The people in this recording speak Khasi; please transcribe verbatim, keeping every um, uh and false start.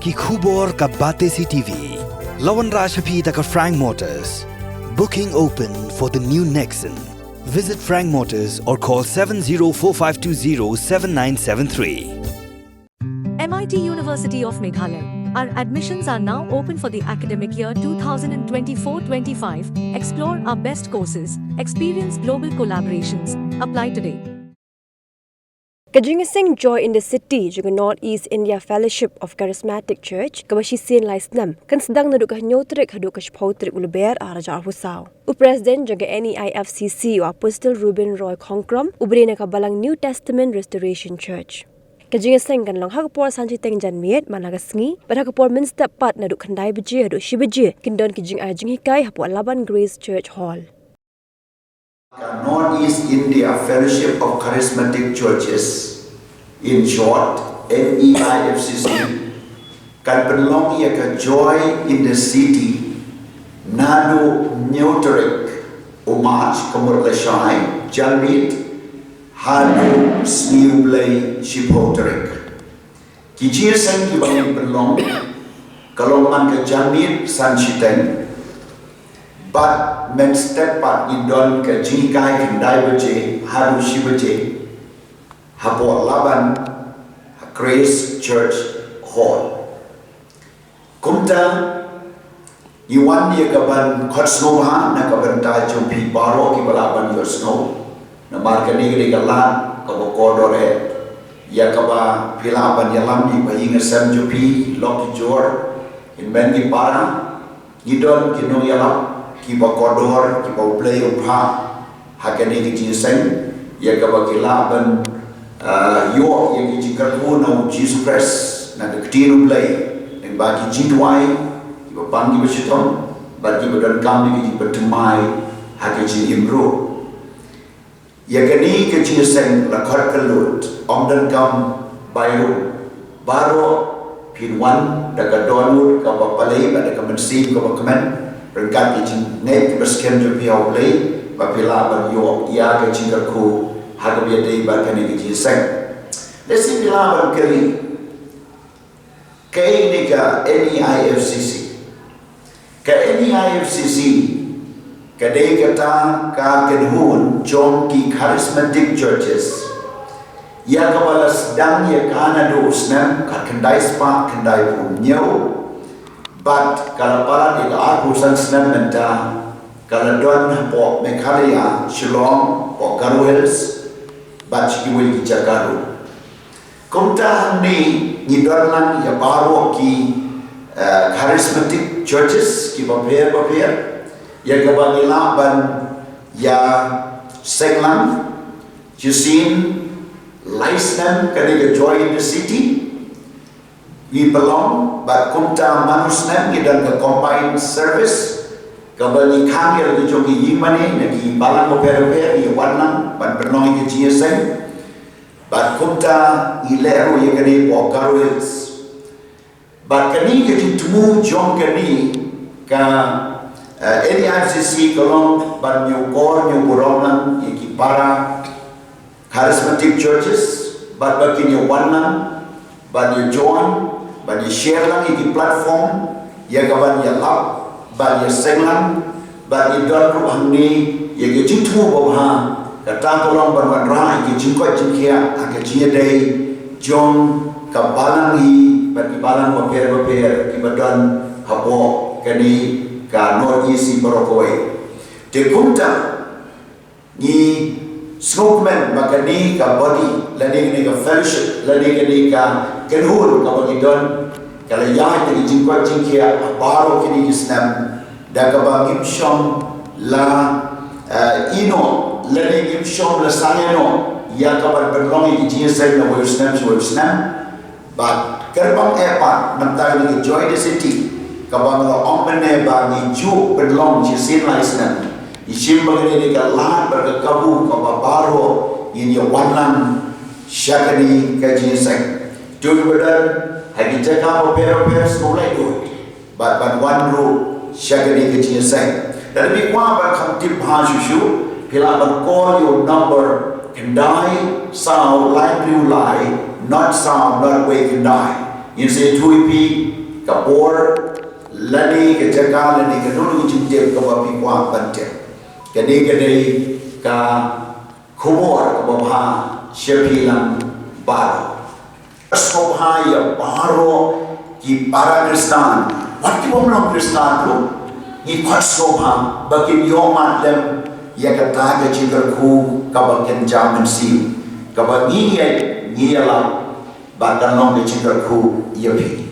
Ki khubor ka Batesi T V. La wanrah sha phi da ka Frank Motors. Booking open for the new Nexon. Visit Frank Motors or call seven zero four five two zero seven nine seven three. M I T University of Meghalaya. Our admissions are now open for the academic year twenty twenty-four twenty-five. Explore our best courses, experience global collaborations. Apply today. Ka jingïaseng Joy in the City jong ka North East India Fellowship of Charismatic Church, kaba shisien lai snem, kan sdang naduh ka hynñiew tarik haduh ka shiphew tarik u Lber arhajar arphew saw. U President jong ka N E I F C C, u Apostle Reuben Roy Khongkrom, u ba dei na ka balang New Testament Restoration Church. Ka jingïaseng kan long ha ka por san shiteng janmiet man la ka sngi, bad ha ka por mynstep pat naduh khyndai baje haduh shi baje, kin don ki jingai jinghikai hapoh Laban Grace Church Hall. Ka North East India Fellowship of Charismatic Churches, in short, N E I F C C, kan pynlong ïa ka Joy in the City naduh hynñiew tarik u March, ka mut lashai, janmiet, haduh sngi u Blei shiphew tarik. Ki jingïaseng kiba ngin pynlong, ka long man ka janmiet san shiteng, bad mynstep pat ngin don ka jinghikai khyndai baje haduh shi baje hapoh Laban Grace Church Hall. Kumta, ngi wan ïa ka ban khot sngewbha na ka bynta jong phi baroh kiba lah ban ïohsngew. Namar kane ka dei ka lad kaba kordor eh, ïa kaba phi lah ban ïalam ïa ki ïing ki sem jong phi, lok ki jor, hynmen ki para. Ngi don ki nongïalam kiba kordor, kiba U Blei u phah ha kane ka jingïaseng, ïa kaba ki lah ban, ah, ïoh ïa ki jingkyrkhu na U Jisu Khrist, na ka ktien U Blei, lyngba ki jingduwai kiba pang kiba shitom, bad kiba donkam ïa ki jingpynthymmai ha ka jingim ruh. Ïa kane ka jingïaseng la khot ka lut, ym donkam bai ruh. Baroh phin wan da ka dohnud kaba balei bad da ka mynsiem kaba kmen, ryngkat ki jingngeit kiba skhem jong phi ha U Blei, ba phi lah ban ïoh ïa ka jingkyrkhu ha kaba ïadei bad kane ka jingïaseng. Lehse phi lah ban kylli, kaei kane ka N E I F C C? Ka N E I F C C ka dei kata ka kynhun jong ki Charismatic Churches, ïa kaba la sdang ïa ka naduh u snem khatkhyndai spah khyndaiphew hynñiew, bad ka la palat ïa ka arphew san snem mynta. Ka la don hapoh Meghalaya, Shillong, hapoh Garo Hills, bad sha kiwei ki jaka ruh. Kumta hangne ngi don lang ïa baroh ki, eh, Charismatic Churches kiba pher bapher, ïa kaba ngi lah ban ïaseng lang. Shisien lai snem kane ka Joy in the City ngi pynlong, bad kumta man u snem ngi don ka combined service, kaba ngi khang ïa la ki jong ki ïingmane na ki balang bapher bapher, ngi wan lang ban pynlong ïa ka jingïaseng. Bad kumta ngi leh ruh ïa kane hapoh Garo Hills. Bad kane ka jingthmu jong kane ka, eh, N E I F C C ka long ban ñiewkor ñiewburom lang ïa ki para Charismatic Churches, bad ba kin ïa wan lang, ban ïa join, ban ïa share lang ïa ki platform, ïa ka ban ïalap, ban ïaseng lang, ban ïa don ruh hangne ïa ka jingthmu babha, kata ka long ban wanrah ïa ka jingkoit jingkhiah ha ka jingïadei jong ka balang hi bad ki balang bapher bapher kiba don hapoh kane ka North East baroh kawei. Te kumta, ngi sngewkmen ba kane ka body, lane kane ka fellowship, lane kane ka kynhun kaba ngi don, ka la ïaid da ki jingkoit jingkhiah ha baroh kine ki snem, da kaba ngim shym la, eh, ïehnoh, lane ngim shym la sangeh noh ïa ka ban pynlong ïa ki jingïaseng na wei u snem sha wei u snem. Bad kyrpang eh pat, mynta kane ka Joy the City, kaba nga la ong mynne ba ngi ju pynlong shisien lai snem, ngi shim ba kane ka dei ka lad bad ka kabu kaba baroh ngin ïa wan lang sha kane ka jingïaseng. To kiba don ha ki jaka bapher bapher, sngewbha lut bad ban wan ruh sha kane ka jingïaseng. Lada phi kwah ban kham tip bha shuh shuh, phi lah ban call ïa u number khyndai saw lai hynriew lai, nod saw nod wei khyndai. Ngin sa ïathuh ïa phi ka por lane ka jaka lane kano kano ka jingtip kaba phi kwah ban tip. Kane ka dei ka khubor kaba bha sha phi lang baroh. Sngewbha ïa baroh ki para Khristan, wat ki bym long Khristan ruh, ngi khot sngewbha ba kin ïohmad lem ïa kata ka jingkyrkhu kaba kynja mynsiem, kaba ngi ïa, ngi ïalap ba kan long ka jingkyrkhu ïa phi.